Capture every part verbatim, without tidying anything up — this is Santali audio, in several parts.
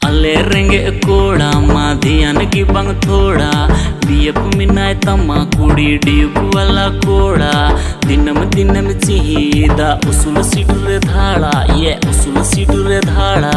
ᱟᱞᱮ ᱨᱮᱸᱜᱮᱡ ᱠᱚᱲᱟ ᱢᱟ ᱫᱷᱮᱭᱟᱱ ᱜᱮ ᱵᱟᱝ ᱛᱷᱚᱲᱟ᱾ ᱵᱤᱭᱮᱯ ᱢᱮᱱᱟᱭ ᱛᱟᱢᱟ ᱠᱩᱲᱤ ᱰᱤᱭᱩᱠ ᱣᱟᱞᱟ ᱠᱚᱲᱟ᱾ ᱫᱤᱱᱟᱹᱢ ᱫᱤᱱᱮᱢ ᱪᱤᱦᱤᱫᱟ ᱩᱥᱩᱞ ᱥᱤᱴ ᱨᱮ ᱫᱷᱟᱲᱟ, ᱤᱭᱮ ᱩᱥᱩᱞ ᱥᱤᱴ ᱨᱮ ᱫᱷᱟᱲᱟ᱾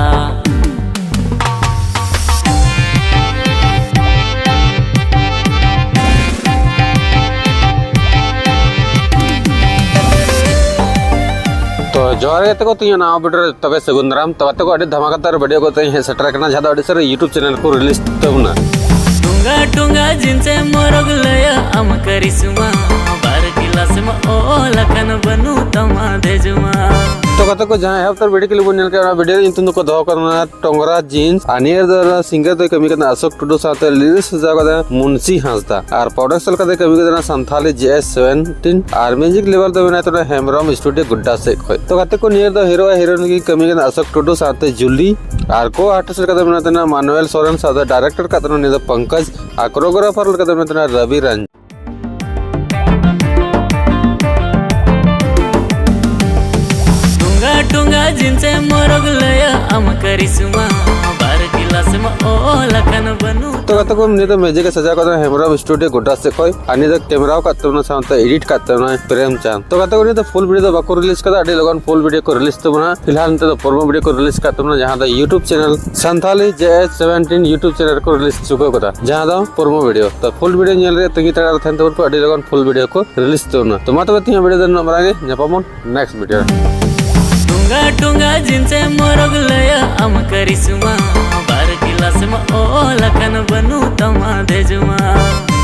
ᱛᱚ ᱡᱚᱦᱟᱨ ᱜᱮ ᱛᱟᱠᱚ, ᱛᱤᱧᱟᱹ ᱱᱟᱣᱟ ᱵᱷᱤᱰᱤᱭᱳ ᱨᱮ ᱛᱚᱵᱮ ᱥᱟᱹᱜᱩᱱ ᱫᱟᱨᱟᱢ᱾ ᱛᱚ ᱜᱟᱛᱮ ᱠᱚ, ᱟᱹᱰᱤ ᱫᱷᱟᱢᱟᱠᱟᱫᱟᱨ ᱵᱷᱤᱰᱤᱭᱳ ᱠᱚᱛᱮ ᱤᱧ ᱦᱮᱡ ᱥᱮᱴᱮᱨ ᱟᱠᱟᱱᱟ, ᱡᱟᱦᱟᱸ ᱫᱚ ᱟᱹᱰᱤ ᱥᱟᱨᱟ YouTube ᱪᱮᱱᱮᱞ ᱠᱚ ᱨᱤᱞᱤᱡᱽ ᱛᱟᱵᱚᱱᱟ᱾ ᱴᱩᱝᱜᱟ ᱴᱩᱝᱜᱟ ᱡᱤᱱᱥᱮ ᱢᱚᱨᱚᱜ ᱞᱟᱹᱭᱟ ᱟᱢ ᱠᱟᱨᱤᱥᱢᱟ, ᱵᱟᱨ ᱜᱤᱞᱟᱥ ᱢᱟ ᱚᱞ ᱟᱠᱟᱱ ᱵᱟᱹᱱᱩᱜ ᱛᱟᱢᱟ ᱫᱮᱡᱢᱟ᱾ ᱛᱚ ᱜᱟᱛᱮ ᱠᱚ, ᱡᱟᱦᱟᱸ ᱮᱦᱚᱵ ᱩᱛᱟᱹᱨ ᱵᱷᱤᱰᱤᱭᱳ ᱠᱞᱤᱯ ᱵᱚᱱ ᱧᱮᱞ ᱠᱮᱫᱟ, ᱚᱱᱟ ᱵᱷᱤᱰᱤᱭᱳ ᱨᱮᱭᱟᱜ ᱧᱩᱛᱩᱢ ᱫᱚᱠᱚ ᱫᱚᱦᱚ ᱠᱟᱫᱟ ᱴᱚᱝᱜᱨᱟ ᱡᱤᱱᱥ᱾ ᱟᱨ ᱱᱤᱭᱟᱹ ᱫᱚ ᱥᱤᱝᱜᱟᱨ ᱫᱚᱭ ᱠᱟᱹᱢᱤ ᱠᱟᱱᱟ ᱚᱥᱳᱠ ᱴᱩᱰᱩ, ᱥᱟᱶᱛᱮ ᱞᱤᱨᱤᱠᱥ ᱥᱟᱡᱟᱣ ᱠᱟᱫᱟ ᱢᱩᱱᱥᱤ ᱦᱟᱸᱥᱫᱟ, ᱟᱨ ᱯᱨᱚᱰᱟᱠᱥᱚᱱ ᱞᱮᱠᱟᱛᱮ ᱠᱟᱹᱢᱤ ᱠᱟᱫᱟ ᱥᱟᱱᱛᱷᱟᱞᱤ ᱡᱮ ᱮᱥ ᱥᱮᱵᱷᱮᱱᱴᱤᱱ, ᱟᱨ ᱢᱤᱣᱡᱤᱠ ᱞᱮᱵᱮᱞ ᱫᱚ ᱢᱮᱱᱟᱭ ᱛᱟᱵᱚᱱᱟ ᱦᱮᱢᱵᱨᱚᱢ ᱥᱴᱩᱰᱤᱭᱳ ᱜᱩᱰᱰᱟ ᱥᱮᱫ ᱠᱷᱚᱱ᱾ ᱛᱚ ᱜᱟᱛᱮ ᱠᱚ, ᱱᱤᱭᱟᱹ ᱫᱚ ᱦᱤᱨᱳ ᱟᱨ ᱦᱤᱨᱳᱭᱤᱱ ᱠᱤᱱ ᱠᱟᱹᱢᱤ ᱠᱟᱱᱟ ᱚᱥᱳᱠ ᱴᱩᱰᱩ ᱥᱟᱶᱛᱮ ᱡᱩᱞᱤ, ᱟᱨ ᱠᱳ ᱟᱨᱴᱤᱥᱴ ᱞᱮᱠᱟᱛᱮ ᱢᱮᱱᱟᱭ ᱛᱟᱵᱚᱱᱟ ᱢᱟᱱᱩᱣᱮᱞ ᱥᱚᱨᱮᱱ, ᱥᱟᱶᱛᱮ ᱰᱟᱭᱨᱮᱠᱴᱚᱨ ᱠᱟᱫ ᱛᱟᱵᱚᱱᱟ ᱱᱤᱭᱟᱹ ᱫᱚ ᱯᱚᱝᱠᱚᱡᱽ, ᱟᱨ ᱠᱳᱨᱳᱜᱨᱟᱯᱷᱟᱨ ᱞᱮᱠᱟᱛᱮ ᱢᱮᱱᱟᱭ ᱛᱟᱵᱚᱱᱟ ᱨᱚᱵᱤ ᱨᱚᱧᱡᱚᱱ᱾ ᱴᱩᱝᱜᱟ ᱴᱩᱝᱜᱟ ᱡᱤᱱᱥᱮ ᱢᱚᱨᱚᱜ ᱞᱟᱹᱭᱟ ᱟᱢ ᱠᱟᱨᱤᱥᱢᱟ, ᱵᱟᱨ ᱜᱤᱞᱟᱥ ᱢᱟ ᱚᱞ ᱟᱠᱟᱱ ᱵᱟᱹᱱᱩᱜ᱾ ᱛᱚ ᱜᱟᱛᱮ ᱠᱚ, ᱱᱤᱭᱟᱹ ᱫᱚ ᱢᱤᱣᱡᱤᱠ ᱮ ᱥᱟᱡᱟᱣ ᱠᱟᱫᱟ ᱦᱮᱢᱵᱨᱚᱢ ᱥᱴᱩᱰᱤᱭᱳ ᱜᱩᱰᱰᱟ ᱥᱮᱫ ᱠᱷᱚᱱ, ᱟᱨ ᱱᱤᱭᱟᱹ ᱫᱚ ᱠᱮᱢᱮᱨᱟᱣ ᱠᱟᱫ ᱛᱟᱵᱚᱱᱟ ᱥᱟᱶᱛᱮ ᱮᱰᱤᱴ ᱠᱟᱫ ᱛᱟᱵᱚᱱᱟ ᱯᱨᱮᱢ ᱪᱟᱸᱫᱽ᱾ ᱛᱚ ᱜᱟᱛᱮ ᱠᱚ, ᱱᱤᱭᱟᱹ ᱫᱚ ᱯᱷᱩᱞ ᱵᱷᱤᱰᱤᱭᱳ ᱫᱚ ᱵᱟᱠᱚ ᱨᱤᱞᱤᱡᱽ ᱠᱟᱫᱟ, ᱟᱹᱰᱤ ᱞᱚᱜᱚᱱ ᱯᱷᱩᱞ ᱵᱷᱤᱰᱤᱭᱳ ᱠᱚ ᱨᱤᱞᱤᱡᱽ ᱛᱟᱵᱚᱱᱟ᱾ ᱯᱷᱤᱞᱦᱟᱞ ᱱᱤᱛᱚᱜ ᱫᱚ ᱯᱨᱳᱢᱳ ᱵᱷᱤᱰᱤᱭᱳ ᱠᱚ ᱨᱤᱞᱤᱡᱽ ᱠᱟᱫ ᱛᱟᱵᱚᱱᱟ, ᱡᱟᱦᱟᱸ ᱫᱚ YouTube ᱪᱮᱱᱮᱞ ᱥᱟᱱᱛᱷᱟᱞᱤ ᱡᱮ ᱮᱥ ᱥᱮᱵᱷᱮᱱᱴᱤᱱ YouTube ᱪᱮᱱᱮᱞ ᱨᱮᱠᱚ ᱨᱤᱞᱤᱡᱽ ᱪᱩᱠᱟᱹᱣ ᱠᱟᱫᱟ, ᱡᱟᱦᱟᱸ ᱫᱚ ᱯᱨᱳᱢᱳ ᱵᱷᱤᱰᱤᱭᱳ᱾ ᱛᱚ ᱯᱷᱩᱞ ᱵᱷᱤᱰᱤᱭᱳ ᱧᱮᱞ ᱨᱮᱭᱟᱜ ᱛᱟᱺᱜᱤ ᱛᱟᱲᱟᱜ ᱨᱮ ᱛᱟᱦᱮᱱ ᱛᱟᱵᱚᱱ ᱯᱮ, ᱟᱹᱰᱤ ᱞᱚᱜᱚᱱ ᱯᱷᱩᱞ ᱵᱷᱤᱰᱤᱭᱳ ᱠᱚ ᱨᱤᱞᱤᱡᱽ ᱛᱟᱵᱚᱱᱟ᱾ ᱛᱚ ᱢᱟ ᱛᱚᱵᱮ, ᱛᱮᱦᱮᱧᱟᱜ ᱵᱷᱤᱰᱤᱭᱳ ᱫᱚ ᱱᱩᱱᱟᱹᱜ ᱢᱟᱨᱟᱝ ᱜᱮ, ᱧᱟᱯᱟᱢ ᱵᱚᱱ ᱱᱮᱠᱥᱴ ᱵᱷᱤᱰᱤᱭᱳ ᱨᱮ᱾ ᱴᱩᱝᱜᱟ ᱴᱩᱝᱜᱟ ᱡᱤᱱᱥᱮ ᱢᱚᱨᱚᱜ ᱞᱟᱹᱭᱟ ᱟᱢ ᱠᱟᱨᱤᱥᱢᱟ, ᱵᱟᱨ ᱜᱤᱞᱟᱥ ᱢᱟ ᱚᱞ ᱟᱠᱟᱱ ᱵᱟᱹᱱᱩᱜ ᱛᱟᱢᱟ ᱫᱮᱡᱢᱟ᱾